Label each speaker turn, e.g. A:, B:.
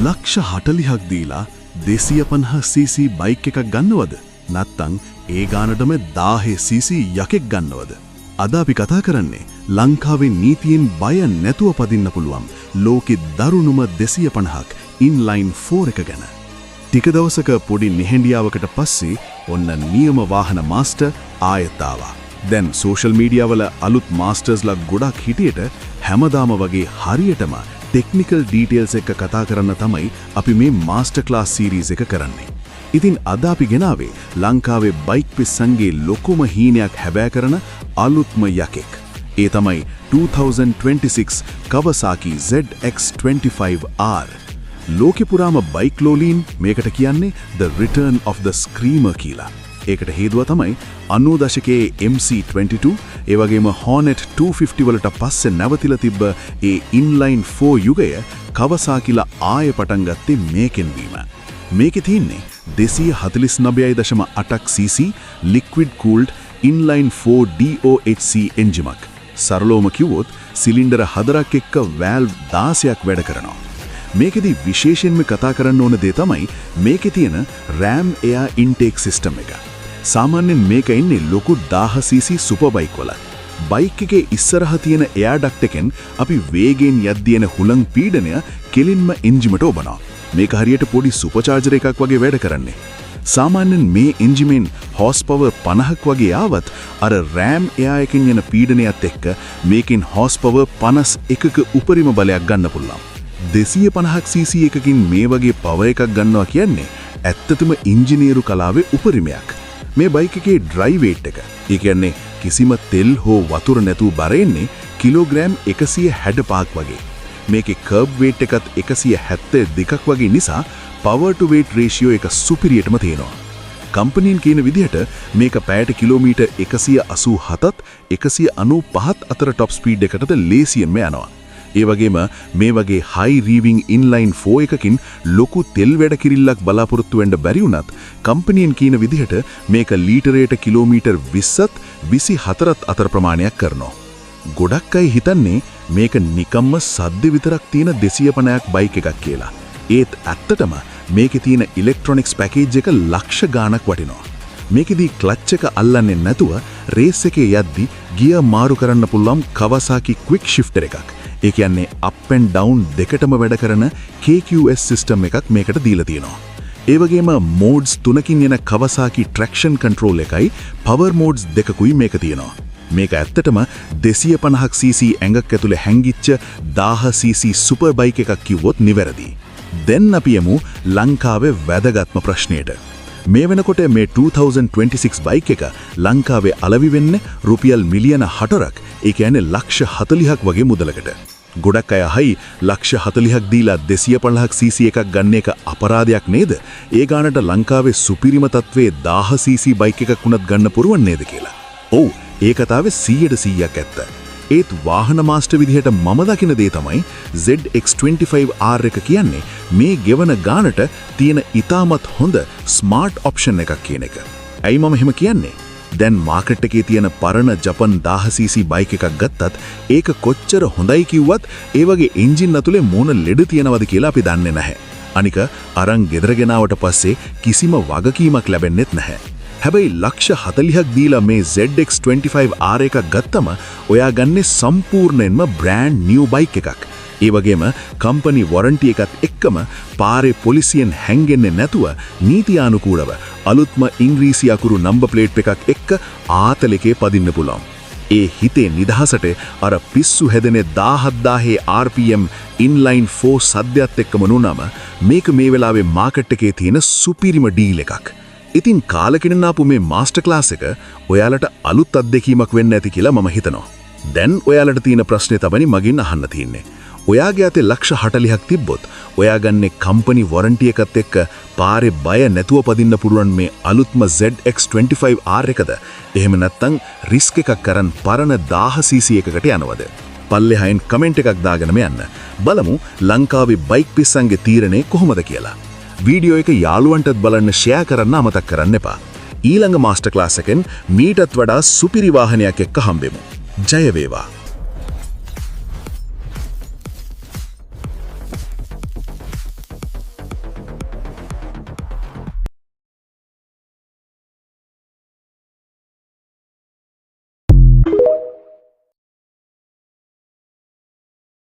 A: ලක්ෂ 40ක් දීලා 250 cc bike එකක් ගන්නවද? නැත්තං ඒ ගානටම 1000 cc යකෙක් ගන්නවද? අද අපි කතා කරන්නේ ලංකාවේ නීතියෙන් බය නැතුව පදින්න පුළුවන් ලෝකෙ දරුණුම 250ක් ඉන්ලයින් 4 එක ගැන. ටික දවසක පොඩි නිහඬියාවකට පස්සේ ඔන්න නියම වාහන මාස්ටර් ආයෙත් ආවා. දැන් සෝෂල් මීඩියා වල අලුත් මාස්ටර්ස්ලා ගොඩක් හිටියට, හැමදාම වගේ හරියටම ටෙක්නිකල් ඩීටේල්ස් එක්ක කතා කරන්න තමයි අපි මේ මාස්ටර් ක්ලාස් සීරීස් එක කරන්නේ. ඉතින් අද අපි ගෙනාවේ ලංකාවේ බයික් පිස්සන්ගේ ලොකුම හීනයක් හැබෑ කරන අලුත්ම යකෙක්. ඒ තමයි 2026 Kawasaki ZX25R. ලෝකෙ පුරාම බයික් ලෝලීන් මේකට කියන්නේ "The Return of the Screamer" කියලා. ඒකට හේතුව තමයි 90 දශකයේ MC22, ඒ වගේම Hornet 250 වලට පස්සේ නැවතිලා තිබ්බ ඒ ඉන්ලයින් 4 යුගය කවසාකිලා ආයෙ පටන් ගත්තේ මේකෙන් වීම. මේකේ තියෙන්නේ 249.8ක් cc liquid cooled inline 4 DOHC එන්ජිමක්. සරලවම කිව්වොත් සිලින්ඩර හතරක් එක්ක වැල්ව් 16ක් වැඩ කරනවා. මේකෙදි විශේෂයෙන්ම කතා කරන්න ඕන දේ තමයි මේකේ තියෙන RAM air intake system එක. සාමාන්‍යයෙන් මේක එන්නේ ලොකු 1000 cc super bike වල. බයික් එකේ ඉස්සරහ තියෙන එයාර් ඩක්ට් එකෙන් අපි වේගයෙන් යද්දී එන හුලං පීඩනය කෙලින්ම එන්ජිමට ඔබනවා. මේක හරියට පොඩි සුපර්චාර්ජර් එකක් වගේ වැඩ කරන්නේ. සාමාන්‍යයෙන් මේ එන්ජිමෙන් හෝස් පවර් 50ක් වගේ ආවත්, අර රෑම් එයා එකෙන් එන පීඩනයත් එක්ක මේකෙන් හෝස් පවර් 51ක උපරිම බලයක් ගන්න පුළුවන්. 250ක් cc එකකින් මේ වගේ පවර් එකක් ගන්නවා කියන්නේ ඇත්තටම ඉංජිනේරු කලාවේ උපරිමයක්. මේ බයික් එකේ ඩ්‍රයි වේට් එක, ඒ කියන්නේ කිසිම තෙල් හෝ වතුර නැතුව බර එන්නේ කිලෝග්‍රෑම් 165ක් වගේ. මේකේ කර්බ් වේට් එකත් 172ක් වගේ නිසා පවර් ටු වේට් රේෂියෝ එක සුපිරියටම තියෙනවා. කම්පැනින් කියන විදිහට මේක පැයට කිලෝමීටර් 187ත් 195ත් අතර ටොප් ස්පීඩ් එකටද ලේසියෙන්ම යනවා. ඒ වගේම මේ වගේ හයි රීවිං ඉන්ලයින් 4 එකකින් ලොකු තෙල් වැඩ කිරිල්ලක් බලාපොරොත්තු වෙන්න බැරි වුණත්, කම්පැනියෙන් කියන විදිහට මේක ලීටරයට කිලෝමීටර් 20ත් 24ත් අතර ප්‍රමාණයක් කරනවා. ගොඩක් අය හිතන්නේ මේක නිකම්ම සද්ද විතරක් තියෙන 250ක් බයික් එකක් කියලා. ඒත් ඇත්තටම මේකේ තියෙන ඉලෙක්ට්‍රොනික්ස් පැකේජ් එක ලක්ෂ ගාණක් වටිනවා. මේකෙදී ක්ලච් එක අල්ලන්නේ නැතුව රේස් එකේ යද්දි ගියර් මාරු කරන්න පුළුවන් Kawasaki quick shifter එකක්. ඒ කියන්නේ අප් ඇන්ඩ් ඩවුන් දෙකටම වැඩ කරන KQS system එකක් මේකට දීලා තියෙනවා. ඒ වගේම මෝඩ්ස් තුනකින් එන Kawasaki traction control එකයි පවර් මෝඩ්ස් දෙකකුයි මේක තියෙනවා. මේක ඇත්තටම 250ක් cc ඇඟක් ඇතුලේ හැංගිච්ච 1000 cc super bike එකක් කිව්වොත් නිවැරදි. දැන් අපි යමු ලංකාවේ වැදගත්ම ප්‍රශ්නයට. මේ වෙනකොට මේ 2026 බයික් එක ලංකාවේ අලවි වෙන්නේ රුපියල් මිලියන 4ක්, ඒ කියන්නේ ලක්ෂ 40ක් වගේ මුදලකට. ගොඩක් අය අහයි, ලක්ෂ 40ක් දීලා 250ක් cc එකක් ගන්න එක අපරාධයක් නේද? ඒ ගානට ලංකාවේ සුපිරිම තත්ත්වයේ 1000 cc bike එකක් වුණත් ගන්න පුළුවන් නේද කියලා. ඔව්, ඒ කතාවේ 100ට 100ක් ඇත්ත. ඒත් වාහන මාස්ටර් විදිහට මම දකින දේ තමයි ZX25R එක කියන්නේ මේ ගෙවන ගානට තියෙන ඉතාමත් හොඳ ස්මාර්ට් ඔප්ෂන් එකක් කියන එක. ඇයි මම එහෙම කියන්නේ? දැන් මාකට් එකේ තියෙන පරණ ජපන් 1000 cc bike එකක් ගත්තත්, ඒක කොච්චර හොඳයි කිව්වත් ඒ වගේ එන්ජින් ඇතුලේ මොන ලෙඩ තියෙනවද කියලා අපි දන්නේ නැහැ. අනික අරන් ගෙදර ගෙනාවට පස්සේ කිසිම වගකීමක් ලැබෙන්නෙත් නැහැ. හැබැයි ලක්ෂ 40ක් දීලා මේ ZX25R එකක් ගත්තම ඔයා ගන්නේ සම්පූර්ණයෙන්ම බ්‍රෑන්ඩ් නිව් බයික් එකක්. ඒ වගේම කම්පනි වොරන්ටි එකත් එක්කම පාරේ පොලිසියෙන් හැංගෙන්නේ නැතුව නීතියානුකූලව අලුත්ම ඉංග්‍රීසි අකුරු නම්බර් ප්ලේට් එකක් එක්ක ආතල් එකේ පදින්න පුළුවන්. ඒ හිතේ නිදහසට අර පිස්සු හැදෙන 17,000 RPM inline 4 සද්දයත් එක්කම නුනම මේක මේ වෙලාවේ මාකට් එකේ තියෙන සුපිරිම ඩීල් එකක්. ඉතින් කාලෙකින් ආපු මේ මාස්ටර් ක්ලාස් එක ඔයාලට අලුත් අත්දැකීමක් වෙන්න ඇති කියලා මම හිතනවා. දැන් ඔයාලට තියෙන ප්‍රශ්නේ තමයි මගෙන් අහන්න තියෙන්නේ. ඔයාගේ අතේ ලක්ෂ 40ක් තිබ්බොත් ඔයා ගන්නේ කම්පනි වොරන්ටි එකත් එක්ක පාරේ බය නැතුව පදින්න පුළුවන් මේ අලුත්ම ZX25R එකද? එහෙම නැත්නම් රිස්ක් එකක් අරන් පරණ 1000 cc එකකට යනවද? පල්ලෙහායින් කමෙන්ට් එකක් දාගෙනම යන්න. බලමු ලංකාවේ බයික් පිස්සන්ගේ තීරණය කොහොමද කියලා. වීඩියෝ එක යාළුවන්ටත් බලන්න ෂෙයා කරන්න අමතක කරන්න එපා. ඊළඟ මාස්ටර් ක්ලාස් එකෙන් මීටත් වඩා සුපිරි වාහනයක් එක්ක හම්බෙමු. ජය වේවා.